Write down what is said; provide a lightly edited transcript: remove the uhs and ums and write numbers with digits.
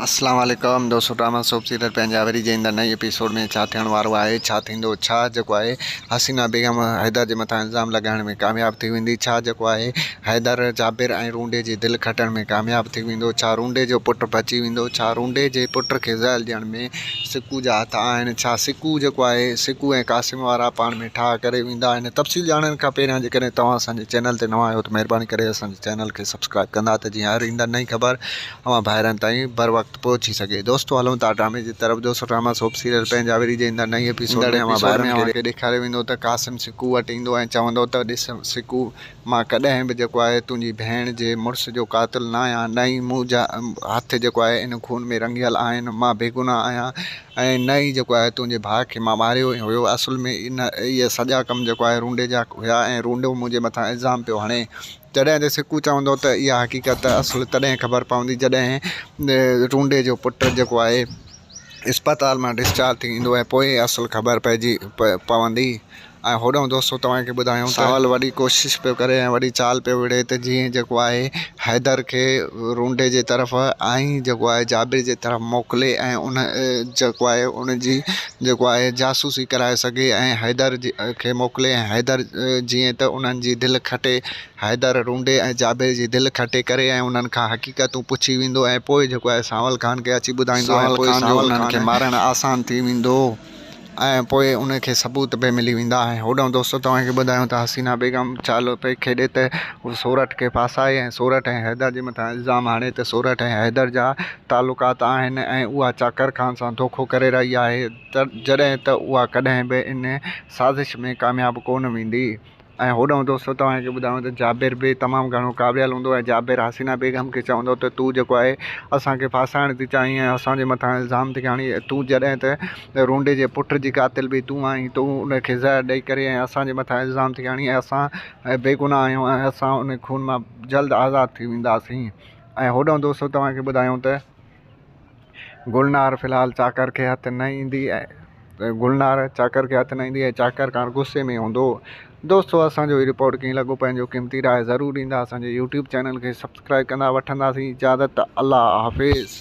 اسلام عليڪم دوستو ڊراما سوپ سيريل پنهنجا وري جي ايندڙ نئين ايپيسوڊ ۾ ڇا ٿيڻ وارو آهي ڇا ٿيندو ڇا جيڪو آهي حسينا بيگم حيدر جي مٿان الزام لڳائڻ ۾ ڪامياب ٿي ويندي ڇا جيڪو آهي حيدر جابر ۽ رونڊي جي دل کٽڻ ۾ ڪامياب ٿي ويندو ڇا رونڊي جو پٽ بچي ويندو ڇا رونڊي جي پٽ کي زهر ڏيڻ ۾ سڪو جا هٿ آهن ڇا سڪو جيڪو آهي سڪو ۽ قاسم وارا پاڻ ۾ ٺاهه ڪري ويندا آهن تفصيل ڄاڻڻ کان پهريان جيڪڏهن توهان اسان جي چينل تي نوان آهيو ته مهرباني ڪري اسان جي چينل کي سبسڪرائب ڪندا ته جيئن هر ايندڙ نئين خبر اوهان ڀائرن تائين بروقت پهچي سگهي. دوستو هلون ٿا ڊرامي جي طرف دوستو ڊراما سوپ سيريل پنهنجا وري جي ايندڙ نئين ايپيسوڊ ۾ اوهان ڀائرن کي ڏيکاريو ويندو ته قاسم سڪو وٽ ايندو ۽ چوندو ته ڏس سڪو مان ڪڏهن به جيڪو آهي تنهنجي ڀيڻ جي مڙس جو قاتل نه آهيان نه ئي مون جا هٿ جيڪو آهي ان خون ۾ رڱيل آهن مان بيگناهه آهيان ۽ نه ئي جيڪو آهي تنهنجي ڀاء کي مان ماريو هيو اصل ۾ ان اهي سڄا ڪم جيڪو آهي رونڊي جا هيا ۽ رونڊو منهنجي مٿان الزام پيو هڻي. جڏهن ته سڪو چوندو ته اها حقيقت اصل تڏهن خبر پوندي جڏهن رونڊي جو پٽ جيڪو آهي اسپتال مان ڊسچارج ٿي ايندو ۽ پوء اصل خبر پئجي پوندي ۽ هوڏانهن دوستو توهان کي ٻڌايون ته سانول وڏي ڪوشش پيو ڪري ۽ وڏي چال پيو وڙهي ته جيئن جيڪو آهي حيدر کي رونڊي جي طرف ۽ جيڪو آهي جابر جي طرف موڪلي ۽ ان جيڪو آهي ان جي جيڪو آهي جاسوسي ڪرائي سگهي ۽ حيدر کي موڪلي ۽ حيدر جيئن ته انهن جي دل کٽي حيدر رونڊي ۽ جابر جي دل کٽي ڪري ۽ انهن کان حقيقتون پڇي ويندو ۽ پوء جيڪو آهي سانول خان کي اچي ٻڌائيندو ۽ پوء سانول خان کي مارڻ آسان ٿي ويندو ۽ پوء ان کي ثبوت به ملي ويندا ۽ هوڏانهن دوستو توهان کي ٻڌايون ته حسينا بيگم چال پئي کيڏي ته هو سورٺ کي ڦاسائي ۽ سورٺ ۽ حيدر جي مٿان الزام هڻي ته سورٺ ۽ حيدر جا تعلقات آهن ۽ اها چاڪر خان سان دوکو ڪري رهي آهي جڏهن ته اها ڪڏهن به ان سازش ۾ ڪامياب ڪونه ويندي ۽ هوڏانهن دوستو توهان کي ٻڌايان ته جابر به تمام گهڻو ڪاوڙيل هوندو ۽ جابر حسينا بيگم کي چوندو ته تون جيڪو آهي اسان کي ڦاسائڻ ٿي چاهين ۽ اسان جي مٿان الزام ٿي هڻين تون جڏهن ته رونڊي جي پٽ جي قاتل به تون آهين تون ان کي زهر ڏئي ڪري ۽ اسان جي مٿان الزام ٿي هڻين ۽ اسان بيگناهه آهيون ۽ اسان ان خون مان جلد آزاد ٿي وينداسين ۽ هوڏانهن دوستو توهان کي ٻڌايون ته گلنار في الحال چاڪر کي هٿ نه ايندي ۽ گلنار چاڪر کي هٿ نه ايندي ۽ چاڪر ڪاڻ غصي ۾ هوندو دوستو اسان جو هي رپورٽ ڪيئن لڳو پنهنجو قيمتي راء ضرور ڏيندا اسان جي يوٽيوب چينل کي سبسڪرائب ڪندا وٺنداسين اجازت الله حافظ.